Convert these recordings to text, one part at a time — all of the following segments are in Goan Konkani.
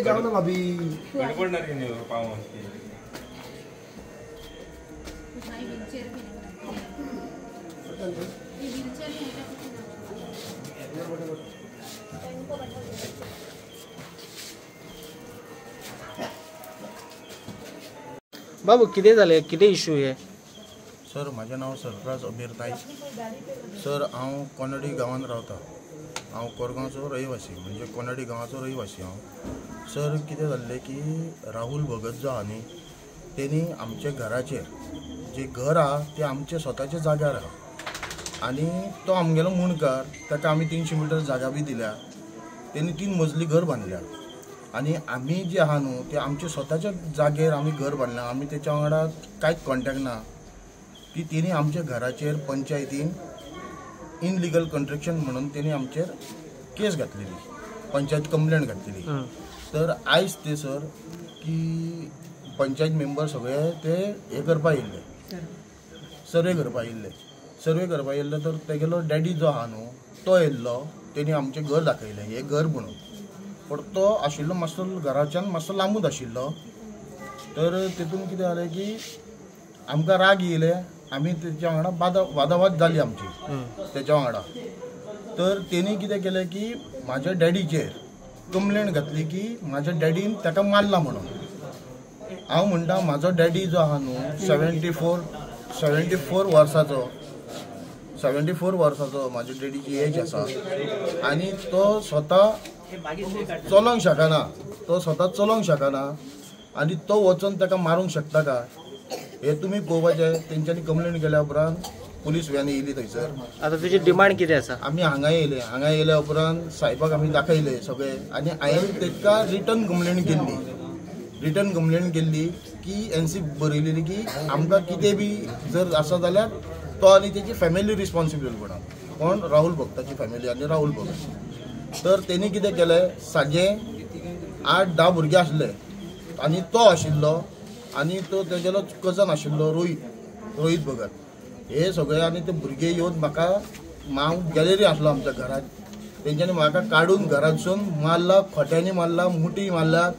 जाओ ना भाभी बाबू कितें जालें, कितें इशू हे? सर म्हाजें नांव सरफराज अमीर नायक। सर हांव कोनडी गांवांत रावता। हांव कोरगांवचो रहिवासी, म्हणजे कोनडी गांवाचो रहिवासी हांव। सर कितें जाल्लें की राहुल भगत जो आहा न्ही तेणी आमच्या घराचेर जे घर आहा तें आमच्या स्वताच्या जाग्यार आहा आनी तो आमगेलो मुणकार, ताका आमी 300 मिटर जागा बी दिल्या, तेणी 3 मजली घर बांदल्या आनी आमी जे आहा न्हू ते आमच्या स्वताच्या जागेर आमी घर बांदला, आमी तेच्या वांगडा कांयच कॉन्टेक्ट ना। ती तेणी आमच्या घराचेर पंचायतीन इनलिगल कंस्ट्रक्शन म्हणून तेणी आमचेर केस घातलेली, पंचायत कंप्लेंट घातलेली। तर आयज ते सर की पंचायत मेंबर सगळे ते हे करपा येयल्ले, सर्वे करपा येयल्ले। सर्वे करपा येयल्ले तर तेगेलो डॅडी जो आहा न्हू तो येयल्लो, तेणी आमचें घर दाखयलें हें घर म्हणून, पण तो आशिल्लो मातसो घराच्यान मातसो लांबूच आशिल्लो। तर तितून कितें जालें की आमकां राग येयले, आमी तेच्या वांगडा वादावाद जाली आमची तेच्या वांगडा। तर तेणी कितें केलें की म्हाज्या डॅडीचेर कंप्लेंट घातली की म्हाज्या डॅडीन ताका मारला म्हणून। हांव म्हणटा म्हाजो डॅडी जो आहा न्हू 74 वर्साचो, 74 वर्साचो म्हाज्या डॅडीची एज आसा आनी तो स्वता चलोंक शकना, तो स्वता चलोंक शकना आनी तो वचून ताका मारूंक शकता काय हे तुमी पळोवपाचें। तेंच्यांनी कंप्लेंट केल्या उपरांत पुलीस व्हॅन येयली थंयसर। आतां तुजी डिमांड कितें आसा? आमी हांगा येयले, हांगा येयल्या उपरांत सायबाक आमी दाखयले सगळे आनी हांवें ताका रिटर्न कंप्लेंट केल्ली, रिटर्न कंप्लेंट केल्ली की एनसी बरयलेली की आमकां कितें बी जर आसा जाल्यार तो आनी तेची फॅमिली रिस्पॉन्सिबल म्हणून, कोण राहुल भगताची फॅमिली आनी राहुल भगत। तर तेणी कितें केलें, सांजे 8-10 भुरगे आसले आनी तो आशिल्लो आनी तो तेगेलो कजन आशिल्लो रोहित भगत, हे सगळे आनी ते भुरगे येवन म्हाका, हांव गॅलरी आसलो आमच्या घरांत, तेंच्यांनी म्हाका काडून घरांतसून मारला, खोट्यांनी मारला, मुठी मारला,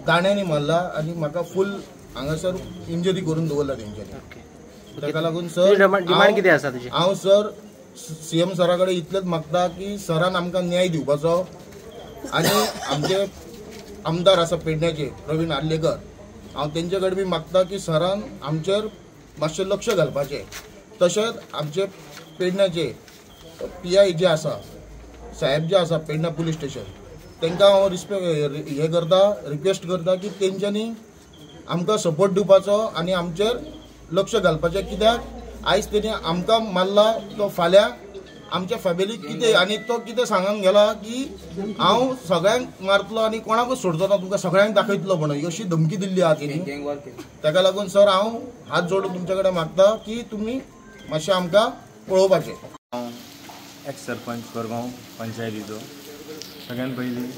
दाण्यांनी मारला आनी म्हाका फूल हांगासर इंजरी करून दवरला तेंच्यांनी। ताका लागून सर डिमांड कितें आसा तुजी? हांव सर सीएम सरा कडेन इतलेंच मागता की सरान आमकां न्याय दिवपाचो आनी आमचे आमदार आसा पेडण्याचे प्रवीण आर्लेकर, हांव तेंचे कडेन बी मागता की सरान आमचेर मातशें लक्ष घालपाचें। तशेंच आमचे पेडण्याचे पी I जे आसा, साहेब जे आसा पेडण्या पुलीस स्टेशन, तांकां हांव रिस्पेक्ट हे करता, रिक्वेस्ट करता की तेंच्यांनी आमकां सपोर्ट दिवपाचो आनी आमचेर लक्ष घालपाचें। कित्याक आयज तेणी आमकां मारला तो फाल्यां आमच्या फॅमिलीक कितें, आनी तो कितें सांगूंक गेला की हांव सगळ्यांक मारतलो आनी कोणाकूच सोडचो ना, तुमकां सगळ्यांक दाखयतलो म्हणून अशी धमकी दिल्ली आहा तेणी। ताका लागून सर हांव हात जोडून तुमच्या कडेन मागता की तुमी मातशें आमकां पळोवपाचें। हांव एक्स सरपंच कोरगांव पंचायतीचो। सगळ्यान पयलीं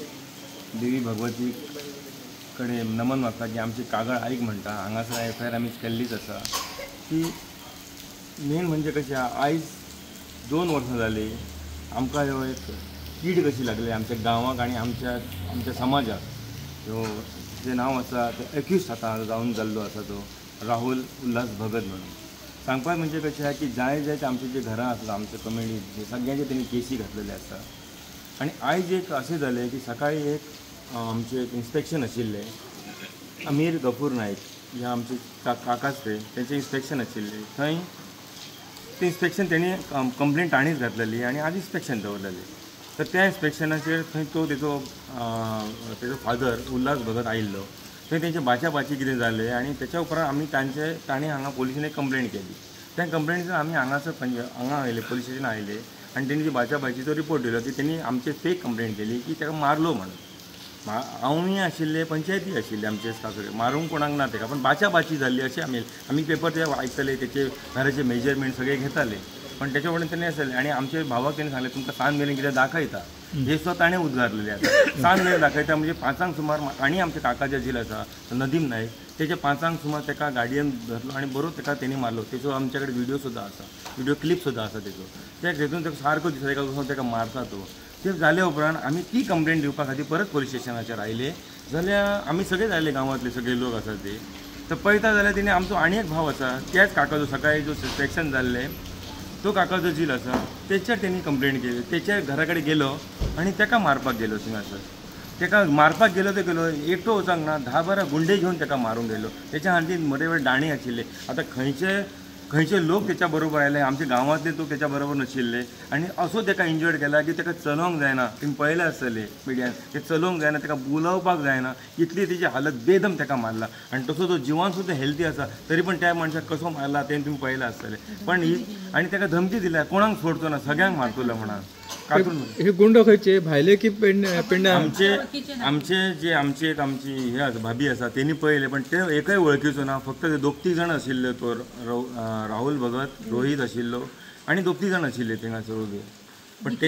देवी भगवती कडेन नमन मागता की आमची कागळ आयक म्हणटा। हांगासर एफ I R आमी केल्लीच आसा की मेन म्हणजे कशें आयज 2 वर्सां जालीं आमकां ह्यो एक कीड कशी लागली आमच्या गांवाक आनी आमच्या समाजाक। ह्यो जें नांव आसा तें एक्यूज आतां जावन जाल्लो आसा तो राहुल उल्हास भगत म्हणून। सांगपाक म्हणजे कशें आहा की जाय जाय आमची जी घरां आसा आमच्या कम्युनिटी सगळ्यांचे तेणी केसी घातलेले आसा। आनी आयज एक अशें जालें की सकाळी एक आमचें एक इन्स्पेक्शन आशिल्लें, अमीर गफूर नायक ह्या आमचे काकाच ते तेंचें इन्स्पेक्शन आशिल्लें। थंय तें इन्स्पेक्शन तेणी कंप्लेंट ताणीच घातलेली आनी आज इन्स्पेक्शन दवरलेलें। तर त्या इन्स्पेक्शनाचेर थंय तो तेजो तेजो फादर उल्हास भगत आयिल्लो, थंय तेंचे बाच्या बाची कितें जालें आनी तेच्या उपरांत आमी तांणी हांगा पोलिसांनी एक कंप्लेंट केली। त्या कंप्लेंटीन आमी हांगासर हांगा आयले, पोलीस स्टेशन आयले आनी तेणी बाच्या बाचीचो रिपोर्ट दिलो की तेणी आमचेर फेक कंप्लेंट केली की ताका मारलो म्हणून। हांवूय आशिल्ले, पंचायती आशिल्ली आमचे सासरे, मारूंक कोणाक ना ताका, पण बाच्या बाची जाल्ली अशें आमी पेपर ते आयकताले, तेचे घराचे मेजरमेंट सगळे घेताले, पण तेच्या वटेन तेणी आसलें। आनी आमचे भावाक तेणी सांगलें तुमकां सांज मेरेन कितें दाखयता, हे सुद्दां ताणें उद्गारलेलें आसा। सांज मेरेन दाखयता म्हणजे 5 सुमार आनी आमच्या काकाचे झील आसा नदीम नायक, तेच्या 5 सुमार ताका गाडयेन धरलो आनी बरो ताका तेणी मारलो। तेचो आमच्या कडेन व्हिडियो सुद्दां आसा, व्हिडियो क्लिप सुद्दां आसा तेचो। त्या हेतून ताका सारको दिसता ताका वचून ताका मारता तो। ते जाले उपरांत आमी ती कंप्लेंट दिवपा खातीर परत पोलीस स्टेशनाचेर आयले जाल्यार आमी सगळे आयले गांवांतले सगळे लोक आसा ते तर पळयता जाल्यार तेणी आमचो आनी एक भाव आसा त्याच काकाचो सकाळी जो सस्पेक्शन जाल्लें तो काकाचो झील आसा तेचेर तेणी कंप्लेंट केली. तेच्या घरा कडेन गेलो आनी तेका मारपाक गेलो थिंगासर. तेका मारपाक गेलो तो गेलो एकटो वचोंक ना, 10-12 गुंडे घेवन तेका मारूंक गेलो. तेच्या हातीन बरे वेळ दाणे आशिल्ले. आतां खंयचे खंयचे लोक तेच्या बरोबर आयले, आमच्या गांवांतले लोक तेच्या बरोबर नाशिल्ले आनी असो तेका इंजर्ड केला की तेका चलोवंक जायना. तुमी पळयलें आसतलें मिडियान, ते चलोवंक जायना, तेका उलोवपाक जायना, इतली तेजी हालत बेदम तेका मारला. आनी तसो तो जिवान सुद्दां हेल्दी आसा तरी पण त्या मनशाक कसो मारला तें तुमी पळयलां आसतलें. पण ही आनी तेका धमकी दिल्या कोणाक सोडचो ना, सगळ्यांक मारतलो म्हणून. हे गुंड खंयचे भायले की पेडण्या? आमचे आमचे जे आमची एक आमची हे आसा भाभी आसा तेणी पळयले, पण ते एकय वळखीचो ना. फक्त ते 2-3 जाण आशिल्ले, तो राहुल भगत, रोहित आशिल्लो आनी 2-3 जाण आशिल्ले थिंगासर उबे. पण ते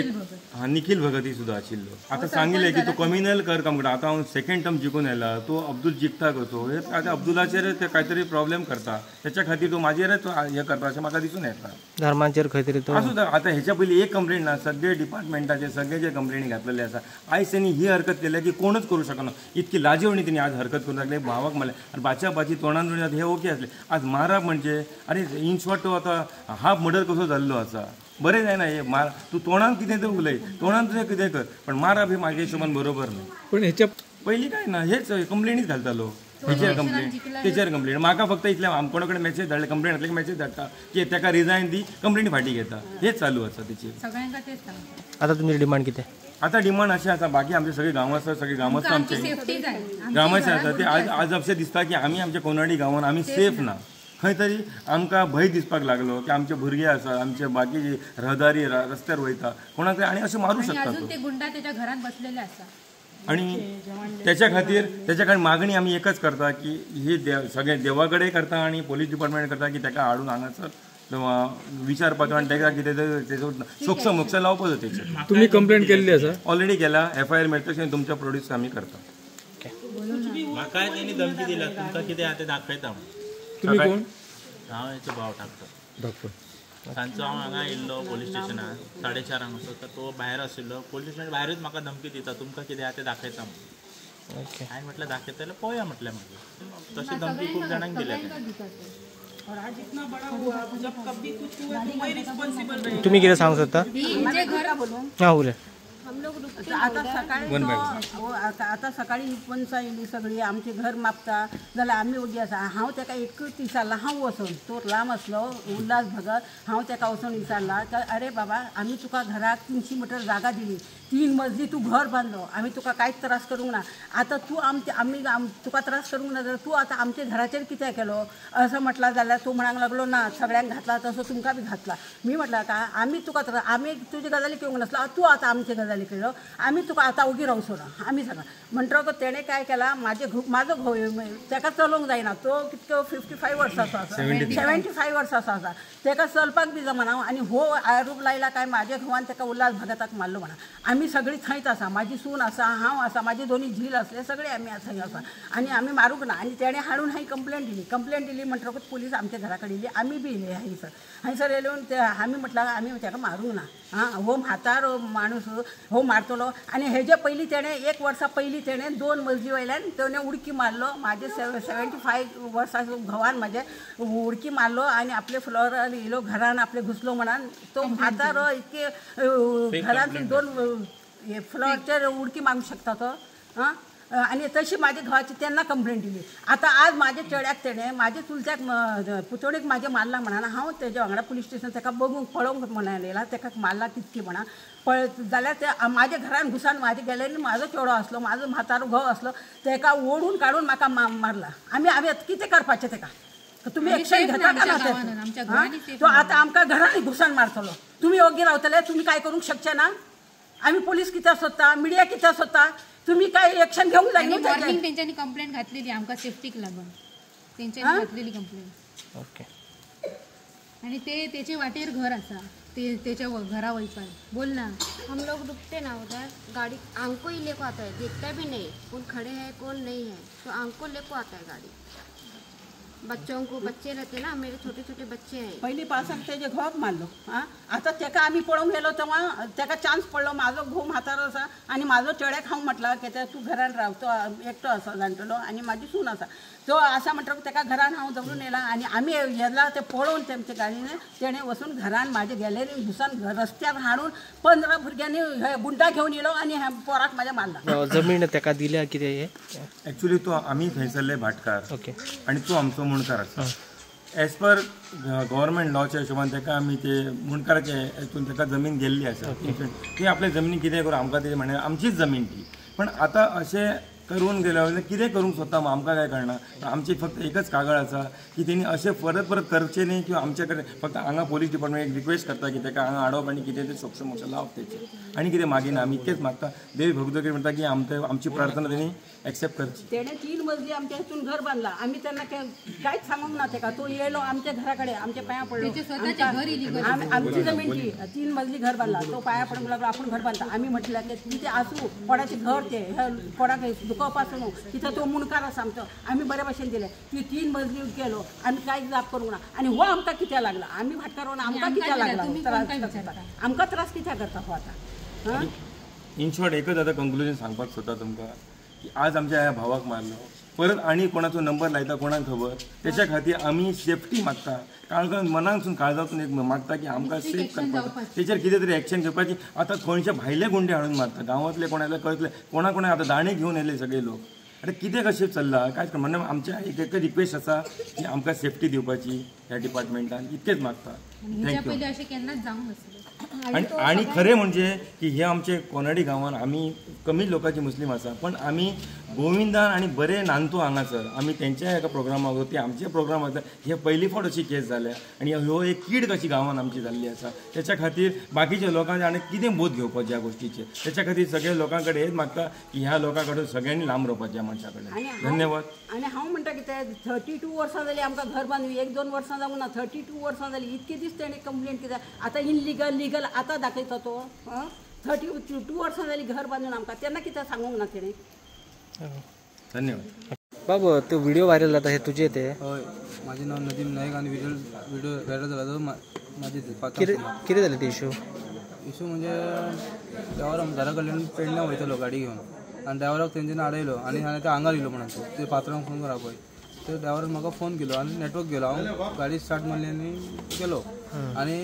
हा निखिल भगती सुद्दां आशिल्लो. आतां सांगिल्लें की तूं कम्युनल कर काम करता. आतां हांव सेकंड टर्म जिखून आयला, तो अब्दुल जिखता कसो हे आतां अब्दुलाचेर ते कांय तरी प्रॉब्लेम करता, तेच्या खातीर तो म्हाजेरच हें करता अशें म्हाका दिसून येता. धर्माचेर खंय तरी तो आसूं. आतां हेच्या पयलीं एक कंप्लेंट ना, सगळे डिपार्टमेंटाचे सगळे जे कंप्लेनी घातलेले आसा. आयज तेणी ही हरकत केल्या की कोणूच करूं शकना, इतकी लाजेवणी तेणी आज हरकत करूं लागले. भावाक मारले आनी बाच्या बाची तोंडान तोंड हे ओके आसले, आज मारप म्हणजे आनी इन शॉर्ट तो आतां हाफ मर्डर कसो जाल्लो आसा. बरें जायना हे मार, तूं तोंडान कितें तरी उलय, तोंडान तुजें कितें कर, पण मारप हे म्हाज्या हिशोबान बरोबर न्हय. पण हेच्या पयलीं कांय ना, हेच कंप्लेनीच घालतालो, हेचेर कंप्लेन तेचेर कंप्लेन. म्हाका फक्त इतलें कोणा कडेन मॅसेज धाडले, कंप्लेन घातली की मॅसेज धाडटा की तेका रिजायन दी, कंप्लेनी फाटीं घेता, हेच चालू आसा तेचेर. आतां तुमची डिमांड कितें? आतां डिमांड अशें आसा, बाकी आमचे सगळे गांव आसा, सगळे गांवांत आमचे गांवाचे आसा ते आज आज अशें दिसता की आमी आमच्या कोनाडी गांवान आमी सेफ ना. खंय तरी आमकां भंय दिसपाक लागलो की आमचे भुरगे आसा, आमचे बाकी रहदारी रस्त्यार वयता कोणाक आनी अशें मारूं शकता. आनी तेच्या खातीर तेच्या खातीर मागणी आमी एकच करता की ही सगळे देवा कडेन करता आनी पोलीस डिपार्टमेंट करता की तेका हाडून हांगासर विचारपाचो आनी तेका कितें तेजो सोक्ष मोक्ष लावपाचो तेचेर. तुमी कंप्लेंट केल्ली आसा? ऑलरेडी केला, एफ I R मेळटा तुमच्या प्रोड्यूस आमी करता. म्हाकाय तेणी धमकी दिल्या, तुमकां कितें आहा तें दाखयता. तुमी कोण? हांव हेचो भाव ठाकतो. सांजचो हांव हांगा येयल्लो पोलीस स्टेशनार 4:30 असो, तर तो भायर आशिल्लो. पोलीस स्टेशनार भायरूच म्हाका धमकी दिता, तुमकां कितें आहा तें दाखयता म्हणून. हांवें म्हटलें दाखयतलें पळोवया म्हटलें. मागीर तशी धमकी खूब जाणांक दिल्या. तुमी कितें सांगूंक सोदता? हां उलय. आता सकाळी आता सकाळी पंचां येयली सगळी आमचें घर मापता जाल्यार आमी ओगी आसा. हांव तेका एकूच विचारलां, हांव वचोन, तो लांब आसलो उल्हास भगत, हांव तेका वचोन विचारलां अरे बाबा आमी तुका घराक 300 मिटर जागा दिली, 3 मजली तूं घर बांदलो, आमी तुका कांयच त्रास करूंक ना. आतां तूं आमचे आमी तुका त्रास करूंक ना जाल्यार तूं आतां आमच्या घराचेर कितें केलो असो म्हटलां जाल्यार तूं म्हणूंक लागलो ना सगळ्यांक घातला तसो तुमकां बी घातला. मी म्हटलां काय आमी तुका त्रास, आमी तुजी गजाली घेवंक नासलो, तूं आतां आमचे गजाली केलो, आमी तुका आतां ओगी रावचो ना आमी सगळं. म्हणटकच तेणें काय केलां, म्हाजो घोव तेका चलोवंक जायना, तो कितको 55 वर्सांचो आसा, 75 वर्सांचो आसा, तेका चलपाक बी जमना. आनी हो आरोप लायला काय म्हाज्या घोवान तेका उल्हास भगताक मारलो म्हणा. आमी सगळीं थंयच आसा, म्हाजी सून आसा, हांव आसा, म्हाजी दोनी झील आसले, सगळे आमी थंय आसा आनी आमी मारूंक ना. आनी तेणें हाडून हांवें कंप्लेन दिली, कंप्लेन दिली म्हणटकूच पुलीस आमच्या घरा कडेन येयली, आमी बी येयले हांयसर. हांयसर येयले आमी म्हटलां आमी तेका मारूंक ना, आं हो म्हातारो माणूस हो मारतलो. आनी हेजे पयलीं तेणें 1 वर्सा पयलीं तेणें 2 मजली वयल्यान तेणें उडकी मारलो, म्हाजे 75 वर्सां घोवान म्हाजे उडकी मारलो आनी आपले फ्लोरार येयलो, घरान आपले घुसलो म्हणान तो म्हातारो इतके घरांतून 2 फ्लोरचेर उडकी मारूंक शकता तो. आं आनी तशी म्हाज्या घोवाची तेन्ना कंप्लेन दिली. आतां आज म्हाज्या चेड्याक तेणें म्हाज्या चुलत्याक पुतोडीक म्हाजें मारला म्हणून हांव तेज्या वांगडा पुलीस स्टेशन तेका बघूंक पळोवंक म्हणून येयला, तेका मारला कितकी म्हणा पळय जाल्यार ते म्हाज्या घरान घुसान म्हाज्या गेले, म्हाजो चेडो आसलो, म्हाजो म्हातारो घोव आसलो, तेका ओडून काडून म्हाका मारला. आमी आमी आतां कितें करपाचें तेका? तुमी एक्शन घेता काय ना? तो आतां आमकां घरान घुसान मारतलो, तुमी ओगी रावतले, तुमी कांय करूंक शकचे ना. आमी पोलीस कित्याक सोदता, मिडिया कित्याक सोदता, तुमी काय एक्शन घेवंक जाय न्हू. मॉर्निंग तेंच्यांनी कंप्लेंट घातलेली आमकां सेफ्टीक लागून, तेंच्यांनी घातलेली कंप्लेंट. ओके. आनी ते तेचे वाटेर घर आसा, ते तेच्या घरा वयपाक बोल ना. हम लोग रुकते ना उधर, गाड़ी आंको ही लेको आता है, देखता भी नहीं कौन खड़े है कौन नहीं है, तो आंको लेको आता है गाड़ी. बच्चों को, बच्चे रहते ना, मेरे छोटे छोटे बच्चे हैं। पयलीं पावसाक तेजे घोवाक मारलो। आं, आतां तेका आमी पळोवंक गेलो तेव्हा तेका चान्स पडलो। म्हाजो घोव म्हातारो आसा आनी म्हाजो चेड्याक हांव म्हटलां की तूं घरान राव, तो एकटो आसा जाणटेलो आनी म्हाजी सून आसा, तो आसा म्हणटकच तेका घरान हांव दवरून येयला आनी आमी येला ते पळोवन तेमच्या गाडयेन तेणें वचून घरान म्हाजे गॅलरीन घुसान रस्त्यार हाडून 15 भुरग्यांनी गुंडा घेवन येयलो आनी पोराक म्हाज्या मारला। जमीन तेका दिल्या कितें हें? एक्चुअली तो आमी थंयसरले भाटकार, ओके, आनी तो आमचो मुणकार आसा। एज पर गव्हर्मेंट लॉच्या हिशोबान ताका आमी ते मुणकाराचे हितून ताका जमीन गेल्ली आसा। ती आपल्या जमनी कितें करूं आमकां तेजें म्हणणें, आमचीच जमीन ती, पण आतां अशें करून गेल्या जाल्यार कितें करूंक सोदता आमकां कांय कळना। आमची फक्त एकच कागाळ आसा की तेणी अशें परत परत करचें न्ही किंवा आमचे कडेन फक्त हांगा पोलीस डिपार्टमेंट एक रिक्वेस्ट करता की ताका हांगा हाडप आनी कितें तें सोक्षो मोक्ष लावप तेचें, आनी कितें मागिना। आमी इतकेंच मागता, देवी भगवती म्हणटा की आमची प्रार्थना तेणी एक्सेप्ट करची। तेणें 3 मजली आमच्या हितून घर बांदला, आमी तेन्ना कांयच सांगूंक ना तेका। तो येयलो आमच्या घरा कडेन, आमच्या पांयां पडलो, आमची जमीन ती 3 मजली घर बांदला, तो पांयां पडूंक लागलो आपूण घर बांदता। आमी म्हटलें की तितें आसूं कोणाचें घर तें, कोणाक दुखोवपाचो न्हू, तिथं तो मुणकार आसा आमचो, आमी बरे भाशेन दिलें। ती 3 मजली गेलो आमी कांयच जाप करूंक ना आनी हो आमकां कित्याक लागला, आमी भाटकार आमकां कित्याक लागला त्रास करता, आमकां त्रास कित्याक करता हो आतां। इन शॉर्ट एकच आतां कंक्लुजन सांगपाक सोदता तुमकां की आज आमच्या ह्या भावाक मारलो, परत आनी कोणाचो नंबर लायता कोणाक खबर, तेच्या खातीर आमी सेफ्टी मागता, काळजान मनांतसून काळजांतून एक मागता की आमकां सेफ करपाक, तेचेर कितें तरी एक्शन घेवपाची। आतां खंयच्या भायले गुंडे हाडून मारता, गांवांतले कोणाक कळटले, कोणा कोणाक आतां दाणे घेवन येयले सगळे लोक। आतां कितें कशें चल्लां कांयच म्हणून आमच्या एक एक रिक्वेस्ट आसा की आमकां सेफ्टी दिवपाची ह्या डिपार्टमेंटान, इतकेंच मागता। Thank you. आनी खरें म्हणजे की हे आमचे कोनाडी गांवान आमी कमी लोकांचे मुस्लीम आसा, पण आमी गोविंदान आनी बरे नांदतो हांगासर, आमी तेंच्या एका प्रोग्रामाक ते आमचे प्रोग्राम आसा। हे पयली फावट अशी केस जाल्या आनी ह्यो एक कीड कशी गांवान आमची जाल्ली आसा, तेच्या खातीर बाकीच्या लोकांचे आनी कितें बोध घेवपाचे ह्या गोश्टीचे, तेच्या खातीर सगळ्या लोकां कडेन हेच मागता की ह्या लोकां कडेन सगळ्यांनी लांब रावपाचें ह्या मनशा कडेन। धन्यवाद। आनी हांव म्हणटा कितें 32 वर्सां जालीं आमकां घर बांदून, 1-2 वर्सां जावंक ना, 32 वर्सां जालीं, इतके दीस तेणें कंप्लेन कित्याक आतां इनलिगल लिगल आतां दाखयता तो। 32 वर्सां जालीं घर बांदून आमकां, तेन्ना कित्याक सांगूंक ना तेणें। धन्यवाद। बाबू तो व्हिडिओ व्हायरल जाता हे तुजे ते? हय, माझे नाव नदीम नाईक आणि व्हिडिओ व्हायरल जाला तो माझे ते। कितें जालें ते इशू? इशू म्हणजे ड्रायव्हर घरा कडल्यान पेडण्यां वयतालो गाडी घेवन आनी ड्रायव्हराक तेंच्यानी आडयलो आनी हांवें ते आंगार येयलो म्हणून ते पात्रांक फोन करा पळय, ते ड्रायव्हरान म्हाका फोन केलो आनी नेटवर्क गेलो, हांव गाडी स्टार्ट मारली आनी गेलो आनी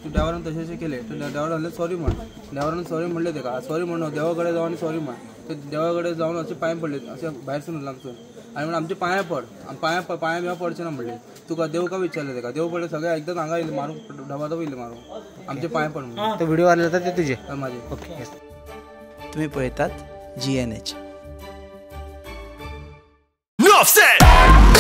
ड्रायव्हरान तशें अशें केलें। ड्रायव्हर म्हणलें सॉरी म्हण, ड्रायव्हरान सॉरी म्हणलें तेका, सॉरी म्हणून देवा कडेन जावन आनी सॉरी म्हण, ते देवा कडेन जावन अशें पांय पडले अशें भायर सरून लागसून आनी म्हणून आमचे पांया पड, पांया बिया पडचें ना म्हणलें, तुका देव का विचारलें तेका, देव पडले सगळे एकदां हांगा येयले मारूंक, धबाधब येयले मारूंक, आमचे पांय पड म्हणून। तो व्हिडिओ व्हायरल जाता ते तुजे? म्हाजे। ओके। तुम्ही पळयतात GNH. Enough said.